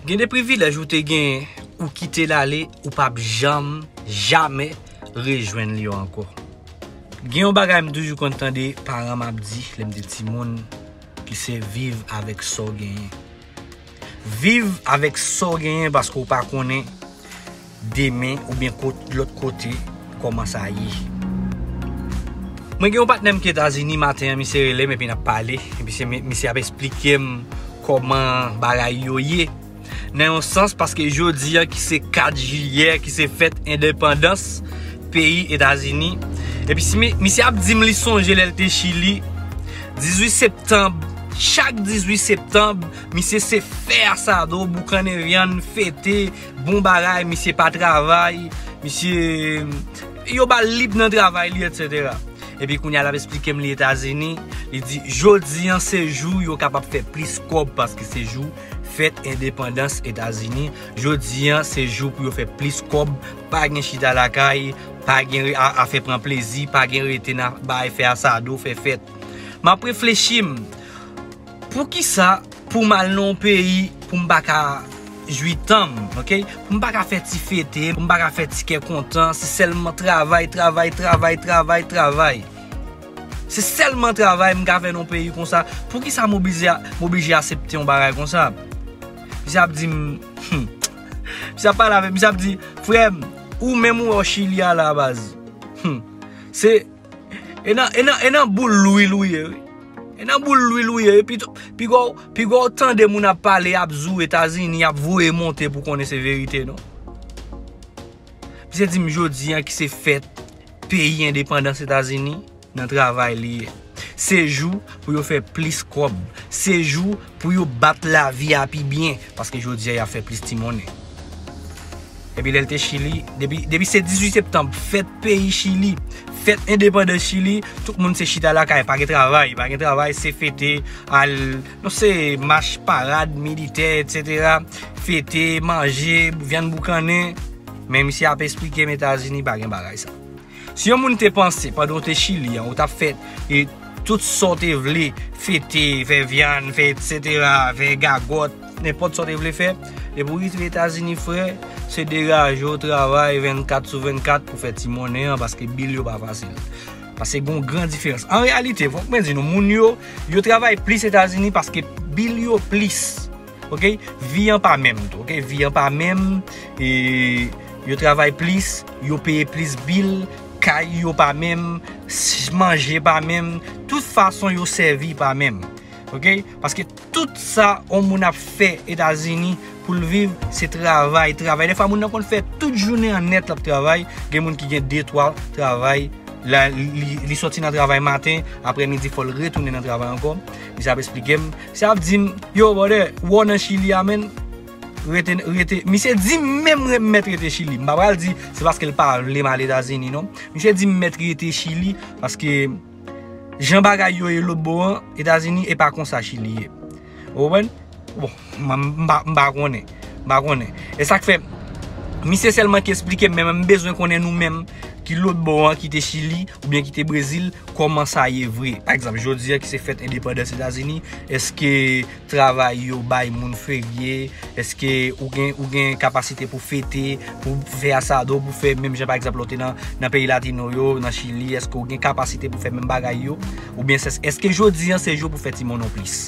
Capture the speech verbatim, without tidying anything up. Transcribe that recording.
Gen de privilèj ou te genyen, ou kite l ale, ou p ap janm, jamè rejwenn li ankò. Gen yon bagay m toujou konn tande paran m ap di lè m te timoun, ki se viv avèk sa w genyen. Viv avèk sa w genyen paske w pa konnen demen oubyen kot, lòt kote kòman sa ye. Mwen gen yon patnè m ki Etazini, maten an misye rele m epi n ap pale, epi se mi- misye ap esplike m kòman bagay yo ye. Nan yon sans, paske jodi an ki se kat jiyè, ki se fèt endepandans peyi Etazini. Epi si mi- misye ap di m li sonje lè l te Chili, dizuit septanm, chak dizuit septanm, misye se fè asado, boukannen vyann, fete, bon bagay, misye pa travay, misye, yo ba l lib nan travay li, etsetera. Epi kounye a l ap esplike m li Etazini, li di jodi an se jou yo kapab fè plis kòb paske se jou fèt endepandans Etazini. Jodi an se jou pou yo fè plis kòb, pa gen chita lakay, pa gen re- a- afè pran plezi, pa gen rete nan bay fè asado, fè fèt. M ap reflechi m, poukisa pou m al nan yon peyi pou m pa ka jwi tan m, ok? Pou m pa ka fè ti fete, pou m pa ka fè ti kè kontan, se sèlman travay, travay, travay, travay, travay. Se sèlman travay m ka fè nan yon peyi konsa. Poukisa m oblije, m oblije aksepte yon bagay konsa? Misye ap di m, hmm. Misye ap pale avè m, misye ap di, frè m, ou menm ou wè w Chili a la baz. Hmm. Se, e nan, e nan, e nan boul lwil ou ye, wi. E nan boul lwil ou ye, wi. Pito, piga w, piga w tande moun ap pale, ap zou Etazini, ap voye monte pou konnen se verite, non. Misye di m jodi an ki se fèt peyi endepandans Etazini, nan travay li ye. Se jou pou yo fè plis kòb. Se jou pou yo bat lavi a pi byen. Paske jodi a, y ap fè plis ti monnen. Epi lè l te Chili, depi, depi se dizuit septanm, fèt peyi Chili, fèt endepandans Chili, tout moun se chita lakay, pa gen travay, pa gen travay, se fete, al, non, se mach, parad, militè, etsetera. Fete, manje, vyann boukannen. Men misye ap esplike m Etazini pa gen bagay sa. Si yon moun te panse pandan w te Chili an, ou t ap fè e, tout sa w te vle, fete, fè vyann, fè etsetera, fè gagòt, nenpòt sa w te vle fè, depi w rive Etazini, frè, se degaje w travay vennkat sou vennkat pou fè ti monnen an, paske bil yo pa fasil. Paske gen yon gran diferans. An reyalite, fòk mwen di nou, moun yo, yo travay plis Etazini paske bil yo plis. Ok? Vi an pa menm tou, ok? Vi an pa menm, e, yo travay plis, yo peye plis bil, kay yo pa menm, s- manje pa menm, tout fason yo sèvi pa menm. Ok? Paske tout sa yon moun ap fè Etazini pou l viv, se travay, travay. Dèfwa moun nan konn fè tout jounen an nèt l ap travay, gen moun ki gen de, twa travay, la, li, li sòti nan travay maten, aprè midi fò l retounen nan travay ankò. Misye ap esplike m. Misye ap di m, yo, brother, ou nan Chili a, menn, rete, rete. Misye di m menm re- mèt rete Chili. M pa pral di se paske l pa vle m al Etazini, non. Misye di m mèt rete Chili, paske jan bagay yo ye lòtbò an, Etazini, e pa konsa Chili ye. Ou konprann? Bon, m, m, m pa, m pa konnen. M pa konnen. E sa k fè, misye sèlman ki esplike m, men m bezwen konnen nou menm ki lòtbò an, ki te Chili, oubyen ki te Brezil, kòman sa ye vre. Pa egzanp, jodi a ki se fèt endepandans Etazini, èske travay yo bay moun ferye? Èske ou gen, ou gen kapasite pou fete, pou fè asado, pou fè menm jan, pa egzanp, lè w te nan, nan peyi latino yo, nan Chili, èske ou gen kapasite pou fè menm bagay yo? Oubyen se- èske jodi an se jou pou fè ti monnen w plis?